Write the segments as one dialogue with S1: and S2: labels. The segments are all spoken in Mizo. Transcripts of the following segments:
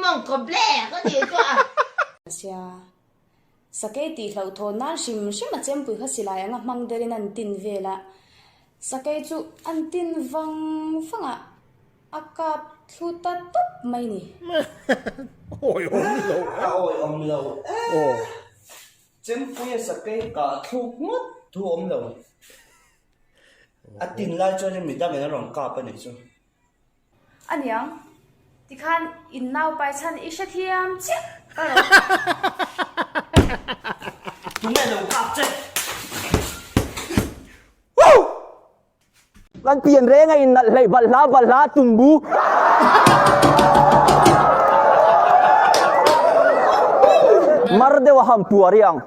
S1: mawngkaw blek a nih chu a.
S2: Sia, sakei tih hlauhthawn nan hrim hrim a chempui kha silai anga hmang derin an tin vel a, sakei chu an tin vang vang a, a kap thlu ta tawp mai ni.
S3: Awi awm lo.
S4: A awi awm lo e. Chempui a sakei kah thluk ngawt thu awm lo. A tin lai chuanin midangin a rawn kap a nih chu.
S2: Aniang, tikhan in nau pai chhan i hrethiam chiah ka lo.
S4: Tunge lo kap che?
S5: Kan pian reng a in nalh hleih balhla balhla tumbu. Mar deuh a ham puar i ang.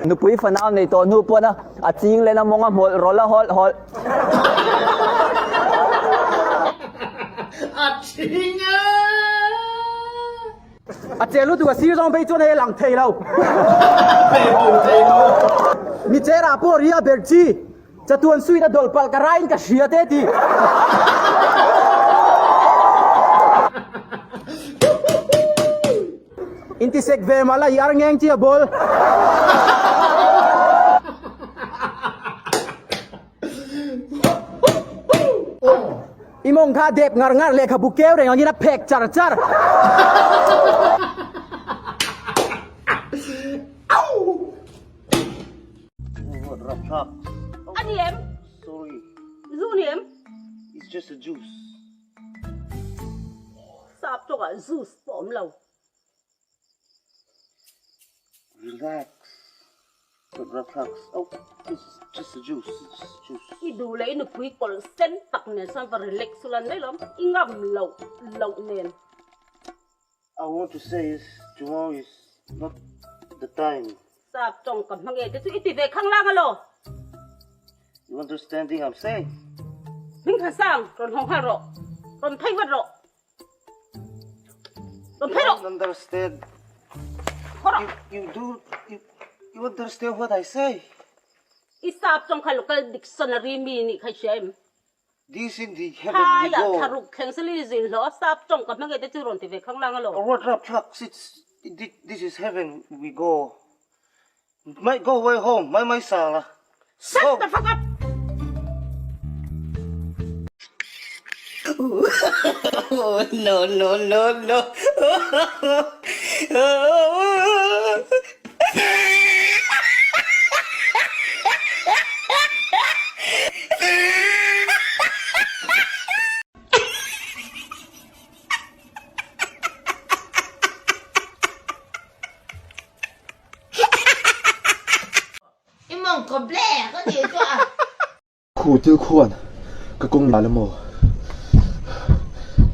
S5: Nupui fanau nei tawh hnu pawn a a ching len a mawng a hmawlh rawlh a hawlh hawlh.
S3: A thing e!
S5: A che lutuk a sir zawng phei chuan hei a lang thei lo. Mi cherah pawh ri a ber chi. Chatuan suit a dawlh palh ka raiin ka hria te ti. Intisek ve mah la i ar ngeng chi a bawl. I mawng kha dep ngar ngar lehkhabu keu reng angin a phek char char.
S6: A ni em? Zu ni em? Sap tawkah juice pawh awm lo. I duh leh i nupui kawlh sen tak nen chuan va relax ula ni mai lawm, i ngam loh loh nen.
S4: I want to say is tomorrow is not the time.
S6: Sap tawng ka hmang e te chu i ti ve khang lang alaw.
S4: You understanding I'm saying?
S6: Hming kha sang, rawn hawng nghal rawh. Rawn phei vat rawh. Rawn phei rawh.
S4: You understand?
S6: Haw rawh.
S4: You, you do, you, you understand what I say?
S6: I sap tawng kha local dictionary mi nih kha i hria em?
S4: This in the heaven we
S6: Phaiah
S4: go.
S6: thlaruk thleng sali zin hlawh a sap tawng ka hmang e te chu rawn ti ve khang lang a lo.
S4: Ruat rap thlak sits this is heaven we go. Mai go way home mai mai sa la.
S6: Shut the fuck up!
S1: No no no no. I mawngkaw blek a nih chu a.
S7: Khu thil khuan ka kawng lal amaw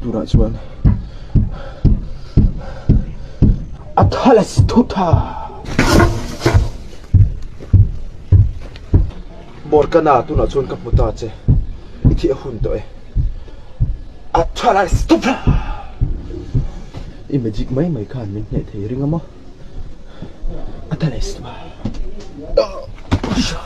S7: turah chuan a thal a si thut a. Morgana tunah chuan ka hmu ta che i thih a hun tawh e a thal a si thut a. I magic mai mai khan min hneh thei ring amaw a thal a si thut a.